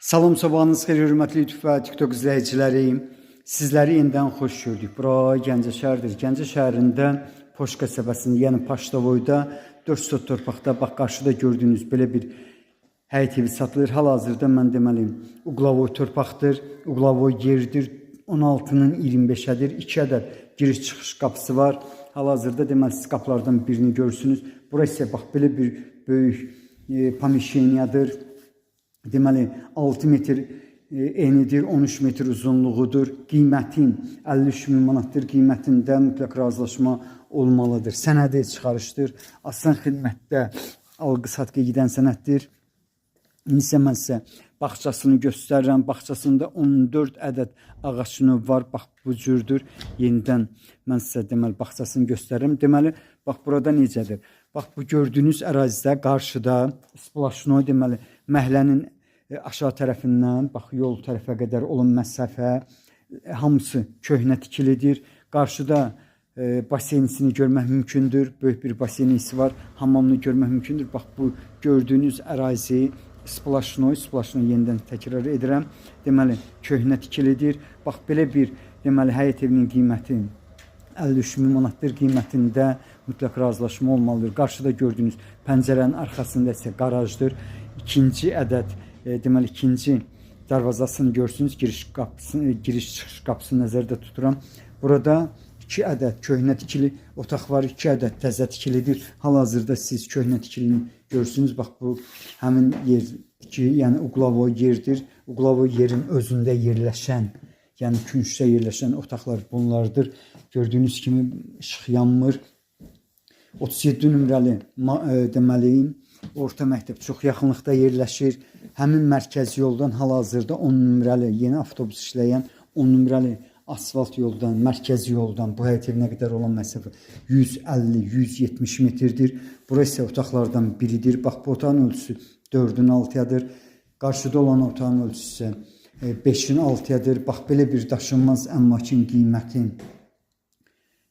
Salam, sabahınız xeyir, hörmətli YouTube və TikTok izləyiciləri. Sizləri yenidən xoş gördük. Bura Gəncə şəhəridir. Gəncə şəhərində Poş qəsəbəsində, yəni Paştavoyda 4 sot torpaqda, bax, qarşıda gördüyünüz belə bir həyət evi satılır. Hal-hazırda mən deməliyim, uqlavoy torpaqdır, uqlavoy yerdir. 16-nın 25-ədir. 2 ədəd giriş-çıxış qapısı var. Hal-hazırda deməli siz qapılardan birini görürsünüz. Bura isə bax belə bir böyük pomesheniyadır. Deməli 6 metr enidir, 13 metr uzunluğudur. Qiymətin 53 min manatdır. Qiymətində mütləq razılaşma olmalıdır. Sənədi çıxarışdır. Asan xidmətdə alqı-satqıya gedən sənəddir. İndi isə mən sizə bağçasını göstərirəm. Bağçasında 14 ədəd ağac növ var. Bax bu cürdür. Yenidən mən sizə deməli bağçasını göstərirəm. Deməli bax burada necədir? Bax bu gördüyünüz ərazidə qarşıda splaşnoy, deməli məhəllənin aşağı tərəfindən bax yol tərəfə qədər olan məsafə hamısı köhnə tikilidir. Qarşıda baseynisini görmək mümkündür. Böyük bir baseynisi var. Hamamını görmək mümkündür. Bax bu gördüyünüz ərazi splaşnoy, splaşnoy yenidən təkrar edirəm. Deməli köhnə tikilidir. Bax belə bir deməli həyət evinin qiyməti 53 min manatdır. Qiymətində mütləq razılaşma olmalıdır. Qarşıda gördüyünüz pəncərənin arxasında isə qarajdır. İkinci ədəd deməli ikinci darvazasını görsünüz. Giriş qapısını, giriş çıxış qapısını nəzərdə tuturam. Burada 2 ədəd köhnə tikili otaq var, 2 ədəd təzə tikilidir. Hal-hazırda siz köhnə tikilini görsünüz. Bax bu həmin yer ki, yəni uqlavoy yerdir. Uqlavoy yerin özündə yerləşən, yəni küncdə yerləşən otaqlar bunlardır. Gördüyünüz kimi işıq yanmır. 37 nömrəli deməli orta məktəb çox yaxınlıqda yerləşir. Həmin mərkəzi yoldan hal-hazırda 10 nömrəli yeni avtobus işləyən 10 nömrəli asfalt yoldan, mərkəzi yoldan bu həyət evinə qədər olan məsafə 150-170 metrdir. Bura isə otaqlardan biridir. Bax bu otağın ölçüsü 4-ün 6-yadır. Qarşıda olan otağın ölçüsü isə 5-in 6-yadır. Bax belə bir daşınmaz əmlakın qiyməti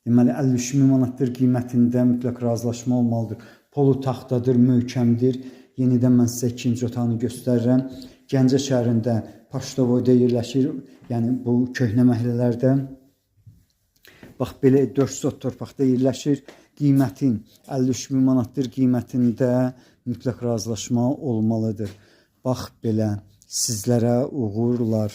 deməli 53 min manatdır. Qiymətində mütləq razılaşma olmalıdır. Polu taxtadır, möhkəmdir. Yenidən mən sizə ikinci otağını göstərirəm. Gəncə şəhərində Paştovoyda yerləşir. Yəni bu köhnə məhəllələrdə. Bax belə 4 sot torpaqda yerləşir. Qiymətin 53 min manatdır. Qiymətində mütləq razılaşma olmalıdır. Bax belə, sizlərə uğurlar.